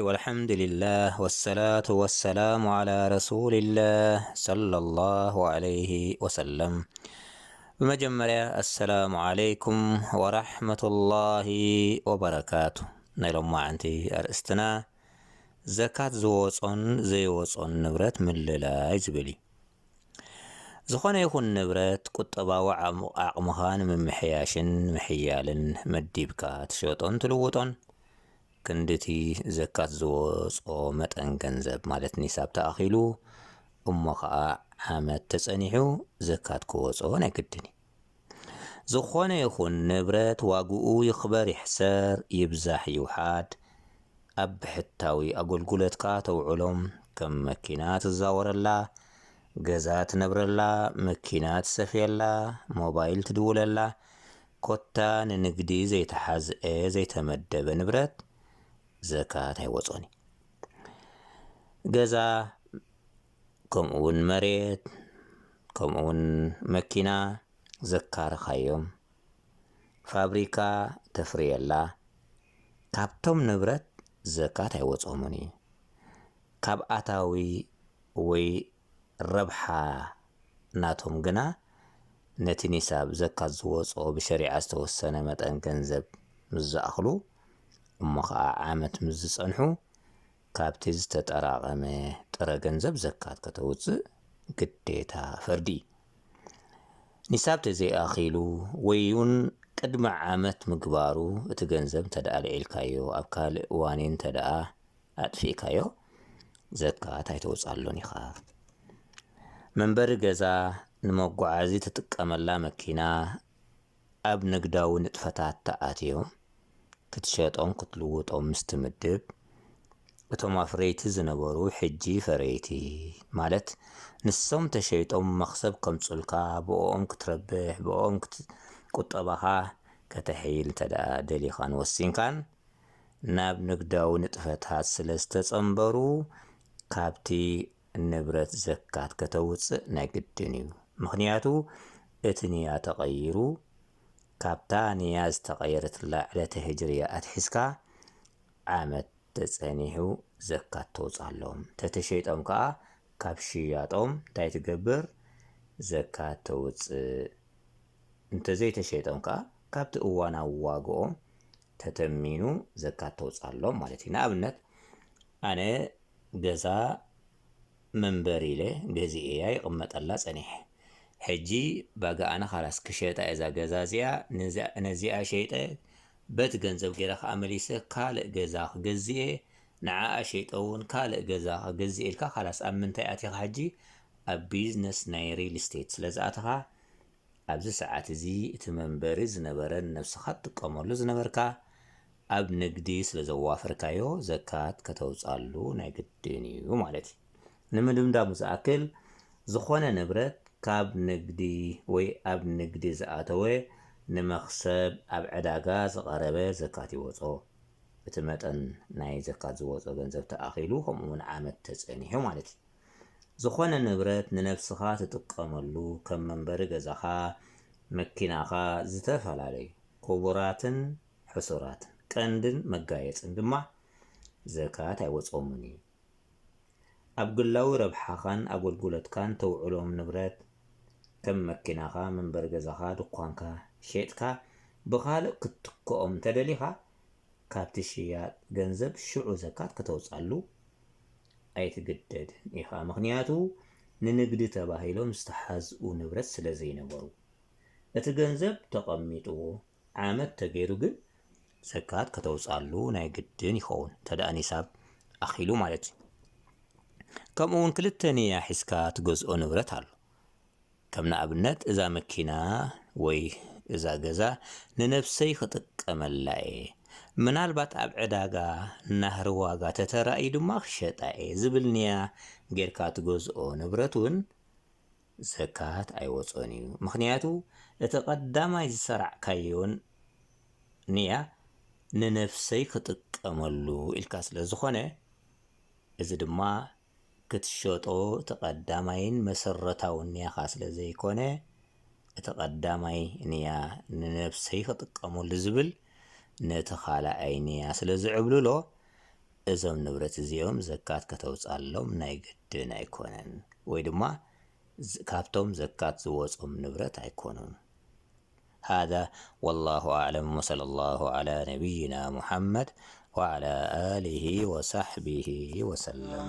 والحمد لله والصلاة والسلام على رسول الله صلى الله عليه وسلم. ብመጀመርያ ኣሰላሙ ዓለይኩም ወራሕመቱላሂ ወበረካቱ። ናይ ሎማዓንቲ ኣርእስትና ዘካት ዝወጾን ዘይወጾን ንብረት ምልላይ ዝብል እዩ። ዝኾነ ይኹን ንብረት ቁጠባዊ ዓቕምኻ ንምምሕያሽን ምሕያልን መዲብካ ትሸጦን ትልውጦን ክንድቲ ዘካት ዝወጾ መጠን ገንዘብ ማለት ኒሳብ ተኣኺሉ እሞ ኸኣ ዓመት ተጸኒሑ ዘካት ክወጾ ናይ ግድን እዩ። ዝኾነ ይኹን ንብረት ዋግኡ ይኽበር ይሕሰር ይብዛሕ ይውሓድ ኣብ ብሕታዊ ኣገልግሎትካ ተውዕሎም ከም መኪና ትዛወረላ፣ ገዛ ትነብረላ፣ መኪና ትሰፍየላ፣ ሞባይል ትድውለላ፣ ኮታ ንንግዲ ዘይተሓዝአ ዘይተመደበ ንብረት ዘካት ኣይወጾን እዩ። ገዛ ከምኡ እውን መሬት ከምኡ እውን መኪና ዘካርኻዮም ፋብሪካ ተፍርየላ ካብቶም ንብረት ዘካት ኣይወጾምን እዩ። ካብ ኣታዊ ወይ ረብሓ ናቶም ግና ነቲ ኒሳብ ዘካት ዝወጾ ብሸሪዓ ዝተወሰነ መጠን ገንዘብ ምስ ዝኣኽሉ እሞ ኸዓ ዓመት ምስ ዝጸንሑ ካብቲ ዝተጠራቐመ ጥረ ገንዘብ ዘካት ከተውጽእ ግዴታ ፈርዲ እዩ። ኒሳብ ተዘይኣኺሉ ወይ እውን ቅድሚ ዓመት ምግባሩ እቲ ገንዘብ እንተ ደኣ ልዒልካዮ ኣብ ካልእ ዋኒን እንተ ደኣ ኣጥፊእካዮ ዘካት ኣይተውጻሎን ኢኻ። መንበሪ ገዛ ንመጓዓዚ ትጥቀመላ መኪና ኣብ ንግዳዊ ንጥፈታት ተኣትዮም ክትሸጦም ክትልውጦም ምስ ትምድብ እቶም ኣፍረይቲ ዝነበሩ ሕጂ ፈረይቲ ማለት ንሶም ተሸይጦም መኽሰብ ከምጹልካ ብኦም ክትረብሕ ብኦም ቁጠባኻ ከተሕይል እንተ ደኣ ደሊኻን ወሲንካን ናብ ንግዳዊ ንጥፈታት ስለ ዝተጸንበሩ ካብቲ ንብረት ዘካት ከተውጽእ ናይ ግድን እዩ። ምኽንያቱ እቲ ንያ ተቐይሩ ካብታ ንያ ዝተቐየረትላ ዕለተ ህጅርያ ኣትሒዝካ ዓመት ተጸኒሑ ዘካት ተውጽኣሎም። ተተሸይጦም ከኣ ካብ ሽያጦም እንታይ ትገብር? ዘካት ተውጽእ። እንተዘይተሸይጦም ከኣ ካብቲ እዋናዊ ዋግኦም ተተሚኑ ዘካት ተውጽኣሎም ማለት እዩ። ንኣብነት ኣነ ገዛ መንበሪ ኢለ ገዚኤያ ይቕመጠላ ጸኒሐ። ሕጂ ባጋ ኣነ ኻላስ ክሸጣ እየ እዛ ገዛ እዚኣ፣ ነዚኣ ሸይጠ በቲ ገንዘብ ገይረ ኸኣ መሊሰ ካልእ ገዛ ክገዝእ እየ፣ ንዓኣ ሸይጠ እውን ካልእ ገዛ ክገዝእ ኢልካ ኻላስ ኣብ ምንታይ ኣቲኻ ሕጂ? ኣብ ቢዝነስ ናይ ሪል ስቴት ስለ ዝኣተኻ ኣብዚ ሰዓት እዚ እቲ መንበሪ ዝነበረ ንነብስኻ ትጥቀመሉ ዝነበርካ ኣብ ንግዲ ስለ ዘዋፈርካዮ ዘካት ከተውፅኣሉ ናይ ግድን እዩ ማለት እዩ። ንምድምዳሙ ዝኣክል ዝኾነ ንብረት ካብ ንግዲ ወይ ኣብ ንግዲ ዝኣተወ ንመኽሰብ ኣብ ዕዳጋ ዝቐረበ ዘካት ይወጾ። እቲ መጠን ናይ ዘካት ዝወጾ ገንዘብ ተኣኺሉ ከምኡ እውን ዓመት ተጸኒሑ ማለት እዩ። ዝኾነ ንብረት ንነብስኻ ትጥቀመሉ ከም መንበሪ ገዛኻ፣ መኪናኻ፣ ዝተፈላለዩ ክቡራትን ሕሱራትን ቀንድን መጋየጽን ድማ ዘካት ኣይወጾምን እዩ። ኣብ ግላዊ ረብሓኻን ኣገልግሎትካን ተውዕሎም ንብረት ከም መኪናኻ፣ መንበሪ ገዛኻ፣ ድኳንካ ሸይጥካ ብኻልእ ክትትክኦም እንተደሊኻ ካብቲ ሽያጥ ገንዘብ ሽዑ ዘካት ከተውፅኣሉ ኣይትግደድን ኢኻ። ምኽንያቱ ንንግዲ ተባሂሎም ዝተሓዝኡ ንብረት ስለ ዘይነበሩ። እቲ ገንዘብ ተቐሚጥዎ ዓመት ተገይሩ ግን ዘካት ከተውፅኣሉ ናይ ግድን ይኸውን። እንተ ደኣ ኒሳብ ኣኺሉ ማለት እዩ። ከምኡ እውን ክልተ ንያ ሒዝካ ትገዝኦ ንብረት ኣሎ። ከም ንኣብነት እዛ መኪና ወይ እዛ ገዛ ንነብሰይ ክጥቀመላ እየ። ምናልባት ኣብ ዕዳጋ ናህሪ ዋጋ ተተራእዩ ድማ ክሸጣ እየ ዝብል ንያ ጌርካ ትገዝኦ ንብረት እውን ዘካት ኣይወጾን እዩ። ምኽንያቱ እቲ ቀዳማይ ዝሰራዕካዮን ንያ ንነፍሰይ ክጥቀመሉ ኢልካ ስለ ዝኾነ፣ እዚ ድማ ክትሸጦ እቲ ቀዳማይን መሰረታውን ንያኻ ስለ ዘይኮነ፣ እቲ ቀዳማይ ንያ ንነፍሰይ ክጥቀመሉ ዝብል ነቲ ካልኣይ ንያ ስለ ዝዕብልሎ፣ እዞም ንብረት እዚኦም ዘካት ከተውፅኣሎም ናይ ግድን ኣይኮነን፣ ወይ ድማ ዝ-፣ ካብቶም ዘካት ዝወጾም ንብረት ኣይኮኑን። هذا والله أعلم وصلى الله على نبينا محمد وعلى آله وصحبه وسلم.